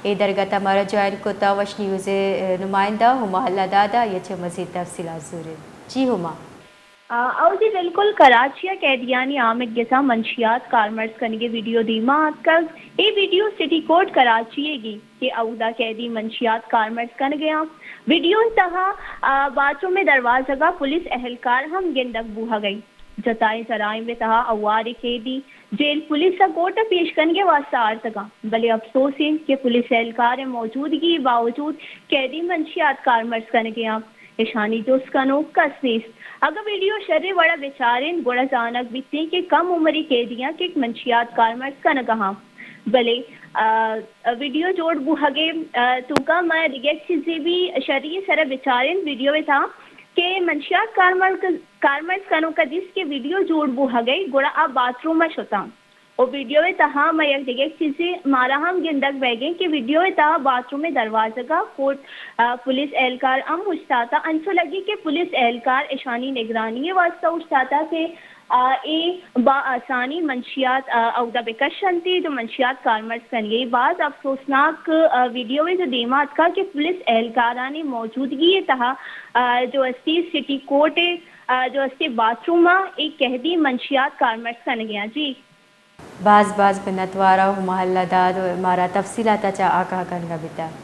اے درگت ءَ مارا جوائن کتا وش نیوز ءِ نمائندہ ہما اللہ داد ءَ، آئی ءَ چہ مزید تفصیلات زورت۔ جی ہما۔ آ، او جی بالکل، کراچی ءَ قیدیانی آمگ گسا منشیات کارمرز کنگ ءِ ویڈیو دیما آتکگ۔ اے ویڈیو سٹی کورٹ کراچی ءِ گی کہ اودا قیدی منشیات کارمرز کنگ ءَ آں۔ ویڈیو ءِ تہا، آ، باتھ روم ءِ دروازگ ءَ پولیس اہلکار ہم گندگ بوہگ ءَ۔ جتائیں جرائم ءِ تہا اوارے قیدی جیل پولیس ءَ کورٹ ءَ پیش کنگ ءِ واستہ آرتگاں، بلے افسوس انت کہ پولیس اہلکار ءِ موجودگی ءِ باوجود قیدی منشیات کارمرز کنگ ءَ آں۔ اشانی جست کنوک کس نیست۔ اگاں ویڈیو شریں وڑ ءَ بچارین گڑا زانگ بیتیں کہ کم عمری قیدیاں کہ منشیات کارمرز کنگ ءَ آں۔ بلے، آ، ویڈیو جوڑ بوہگ ءِ، آ، توکا ما دگہ یک چیزے بھی شری ءِ سر ءَ بچارین ویڈیو ءِ تہا کہ منشیات کارمرز، کارمرز کنوک ءَ دیست کہ ویڈیو جوڑ بوہگ ءَ گڑا آ باتھ روم ءَ شتاں۔ و ویڈیو ءِ تہا ما یک دگہ چیزے مارا ہم گندگ بیگ انت کہ ویڈیو ءِ تہا باتھ روم ءِ دروازگ ءَ کورٹ، آ، پولیس اہلکار ہم اوشتاتا، انچو لگی کہ پولیس اہلکار اشانی نگرانی ءِ واستہ اوشتاتا کہ، آ، اے با آسانی منشیات، آ، اودا بکش انت، جو منشیات کارمرز کنگی۔ باز افسوسناک، آ، ویڈیو ءِ جو دیما اتکا کہ پولیس اہلکارانی موجودگی ءِ تہا، آ، جو استی سٹی کورٹ ءِ، آ، جو استی باتھ روم ءَ اے قیدی منشیات کارمرز کنگ ءَ آں۔ جی۔ باز باز منتوار آں ہما اللہ داد، مارا تفصیلات ءَ چہ آگاہ کنگ ءَ بیتگ۔